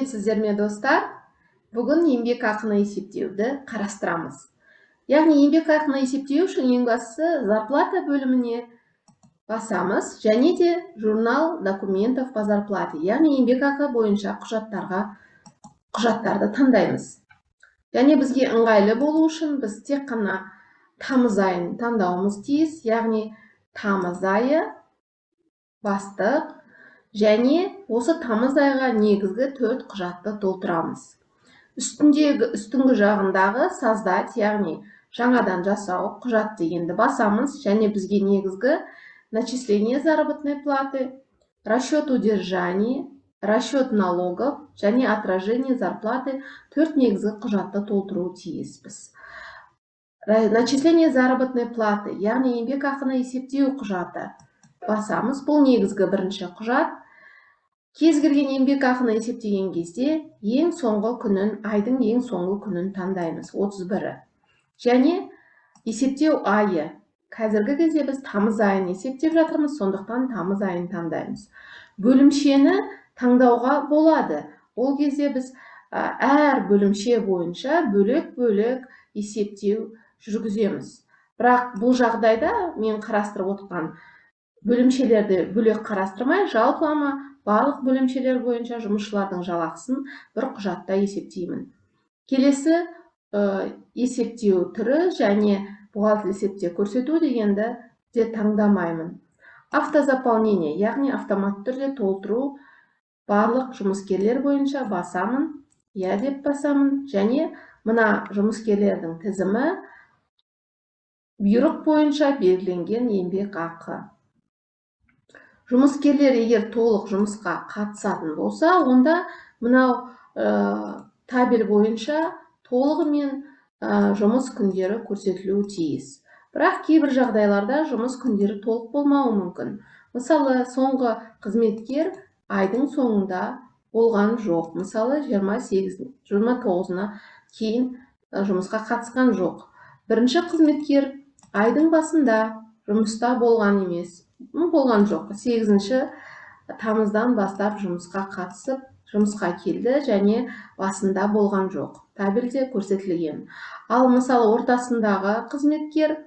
Сәлеметсіздер ме, достар? Бүгін еңбек ақыны есептеуді қарастырамыз. Яғни еңбек ақыны есептеу үшін ең бастысы «Зарплата» бөліміне басамыз және де «Журнал документов по зарплате», яғни еңбек ақы бойынша құжаттарды таңдаймыз. Және бізге ыңғайлы болу үшін біз тек қана тамыз айын таңдауымыз тиіс, яғни тамыз айы бастық және осы тамыз айға негізгі төрт құжатты толтырамыз. Үстіңгі жағындағы «Создать», яғни жаңадан жасау құжат дегенді басамыз және бізге негізгі начисление заработной платы, расчет удержаний, расчет налогов және отражение зарплаты, төрт негізгі құжатты толтыру тиіспіз. Начисление заработной платы, яғни еңбек ақыны есептеу құжаты басамыз. Бұл негізгі бірінші құжат. Кез келген еңбек ақыны есептеген кезде ең соңғы күнін, айдың ең соңғы күнін таңдаймыз, 31-і. Және есептеу айы, қазіргі кезде біз тамыз айын есептеп жатырмыз, сондықтан тамыз айын таңдаймыз. Бөлімшені таңдауға болады. Ол кезде біз әр бөлімше бойынша бөлек-бөлек есептеу жүргіземіз. Бірақ бұл жағдайда мен қарастырып отырған бөлімшелерді бөлек қарастырмай, жалпылама барлық бөлімшелер бойынша жұмысшылардың жалақысын бір құжатта есептеймін. Келесі есептеу түрі және бухгалтер есепте көрсету дегенді де таңдамаймын. Автозаполнение, яғни автоматты түрде толтыру барлық жұмыскерлер бойынша басамын, иә деп басамын және мына жұмыскерлердің тізімі, бұйрық бойынша белгіленген еңбек ақы. Жұмыскерлер егер толық жұмысқа қатысатын болса, онда мынау табель бойынша толығымен жұмыс күндері көрсетілуі тиіс. Бірақ кейбір жағдайларда жұмыс күндері толық болмауы мүмкін. Мысалы, соңғы қызметкер айдың соңында болған жоқ, мысалы, 28, 29-на кейін жұмысқа қатысқан жоқ. Бірінші қызметкер айдың басында жұмыста болған емес, болған жоқ, 8 тамыздан бастап жұмысқа қатысып, жұмысқа келді және басында болған жоқ, табельде көрсетілген. Ал мысалы, ортасындағы қызметкер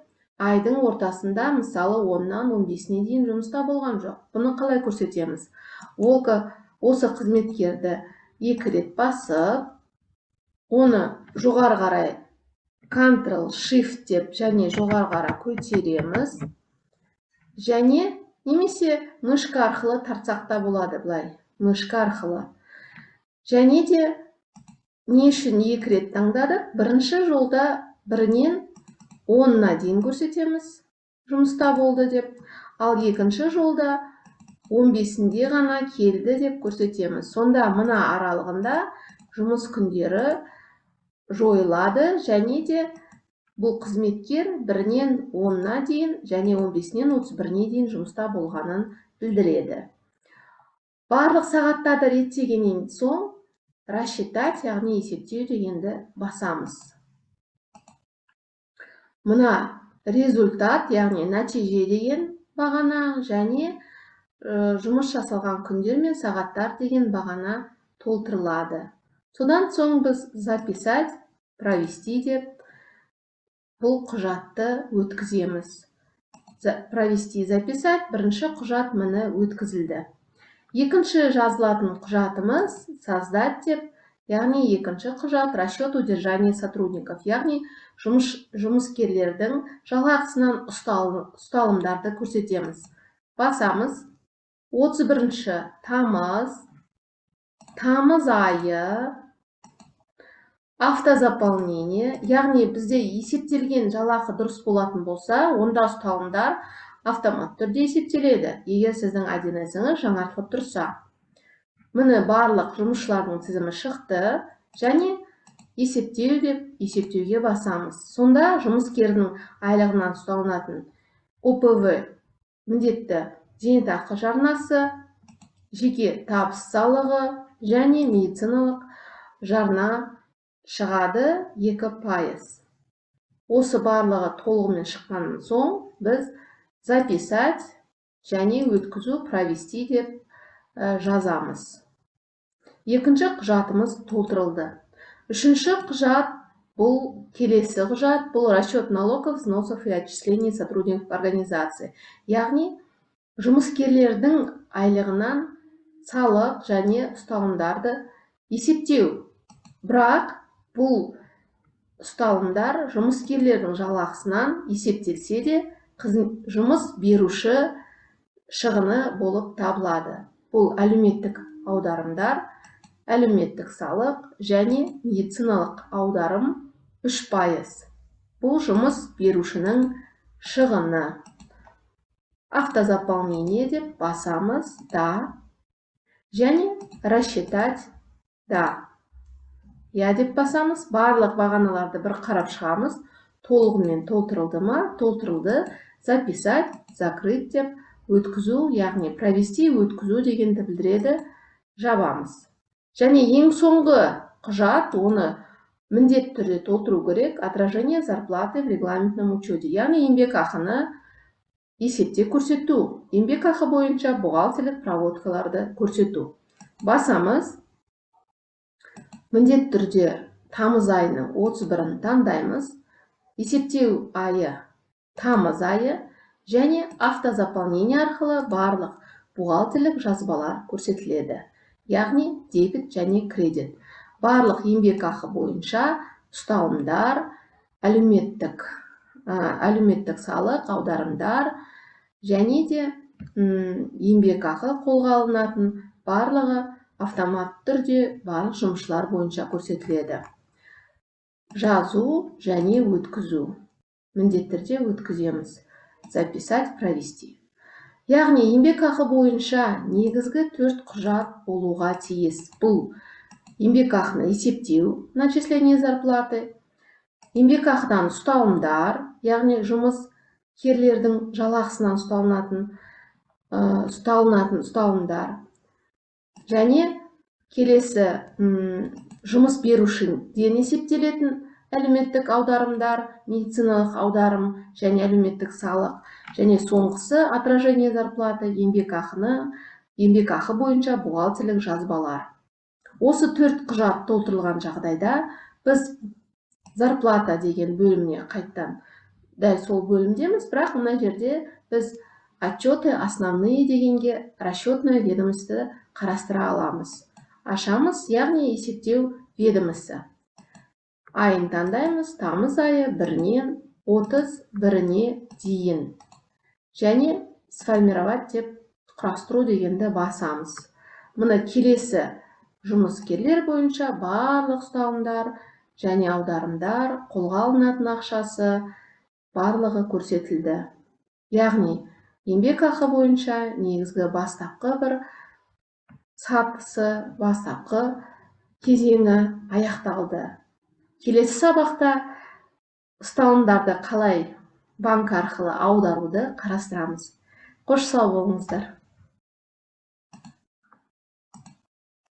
айдың ортасында, мысалы, 10-нан 15-іне дейін жұмыста болған жоқ. Бұны қалай көрсетеміз? Ол осы қызметкерді екі рет басып, оны жоғары қарай Ctrl Shift деп және жоғары қарай көтереміз және немесе мышка арқылы тартсақ та болады, былай мышка арқылы. Және де не үшін екі рет таңдадық? Бірінші жолда бірінен 10-ына дейін көрсетеміз жұмыста болды деп, ал екінші жолда 15-інде ғана келді деп көрсетеміз. Сонда мына аралығында жұмыс күндері жойылады және де бұл қызметкер бірінен 10-ына дейін және 15-інен 31-іне дейін жұмыста болғанын білдіреді. Барлық сағаттарды реттегеннен соң «Рассчитать», яғни есептеу дегенді басамыз. Мына результат, яғни нәтиже деген бағана және жұмыс жасалған күндер мен сағаттар деген бағана толтырылады. Содан соң біз «Записать», «Провести» деп бұл құжатты өткіземіз. «Провести», «Записать». Бірінші құжат, міне, өткізілді. Екінші жазылатын құжатымыз «Создать» деп, яғни екінші құжат расчет удержания сотрудников, яғни жұмыскерлердің жалақысынан ұсталымдарды көрсетеміз. Басамыз. 31 тамыз, тамыз айы, автозаполнение, яғни бізде есептелген жалақы дұрыс болатын болса, онда ұсталымдар автомат түрде есептеледі, егер сіздің 1С-іңіз жаңартылып тұрса. Міне, барлық жұмысшылардың тізімі шықты және «Есептеу» деп есептеуге басамыз. Сонда жұмыскердің айлығынан ұсталынатын ОПВ, міндетті зейнетақы жарнасы, жеке табыс салығы және медициналық жарна шығады, 2%. Осы барлығы толығымен шыққаннан соң біз «Записать» және өткізу, «Провести» деп жазамыз. Екінші құжатымыз толтырылды. Үшінші құжат, бұл келесі құжат, бұл расчет налогов, взносов и отчислений сотрудников организации. Яғни жұмыскерлердің айлығынан салық және ұсталымдарды есептеу. Бірақ бұл ұсталымдар жұмыскерлердің жалақысынан есептелсе де, жұмыс беруші шығыны болып табылады. Бұл әлеуметтік аударымдар, әлеуметтік салық және медициналық аударым 3%. Бұл жұмыс берушінің шығыны. Автозаполнение деп басамыз, да, және рассчитать, да. Я деп басамыз, барлық бағаналарды бір қарап шығамыз. Толығымен толтырылды ма? Толтырылды. Записать, закрыть деп өткізу, яғни провести, өткізу дегенді білдіреді. Жабамыз. Және ең соңғы құжат, оны міндетті түрде толтыру керек, отражение зарплаты в регламентном учете, яғни еңбекақыны есепте көрсету, еңбекақы бойынша бухгалтерлік проводкаларды көрсету. Басамыз. Міндетті түрде тамыз айының 31-ін таңдаймыз. Есептеу айы тамыз айы және автозаполнение арқылы барлық бухгалтерлік жазбалар көрсетіледі. Яғни дебет және кредит. Барлық еңбекақы бойынша ұсталымдар, әлеуметтік салық, аударымдар және де еңбекақы қолға алынатын барлығы автоматты түрде барлық жұмысшылар бойынша көрсетіледі. Жазу және өткізу. Міндетті түрде өткіземіз. Записать, провести. Яғни еңбекақы бойынша негізгі 4 құжат болуға тиіс. Бұл еңбекақыны есептеу, начисление зарплаты, еңбекақыдан ұсталымдар, яғни жұмыскерлердің жалақысынан ұсталынатын ұсталымдар, және келесі жұмыс берушіден есептелетін әлеуметтік аударымдар, медициналық аударым және әлеуметтік салық, және соңғысы отражение зарплаты, еңбекақы бойынша бухгалтерлік жазбалар. Осы 4 құжат толтырылған жағдайда біз зарплата деген бөліміне қайттан дәл сол бөлімдеміз, бірақ мына жерде біз отчеты основные дегенге расчетная ведомості қарастыра аламыз. Ашамыз, яғни есептеу ведомості. Айын таңдаймыз, тамыз айы 1-нен 31-іне дейін. Және сформировать деп құрастыру дегенді басамыз. Мына келесі жұмыскерлер бойынша барлық ұсталымдар және аударымдар, қолға алынатын ақшасы барлығы көрсетілді. Яғни еңбекақы бойынша негізгі бастапқы бір сатысы, бастапқы кезеңі аяқталды. Келесі сабақта ұсталымдарды қалай банк арқылы аударуды қарастырамыз. Қош сау болыңыздар.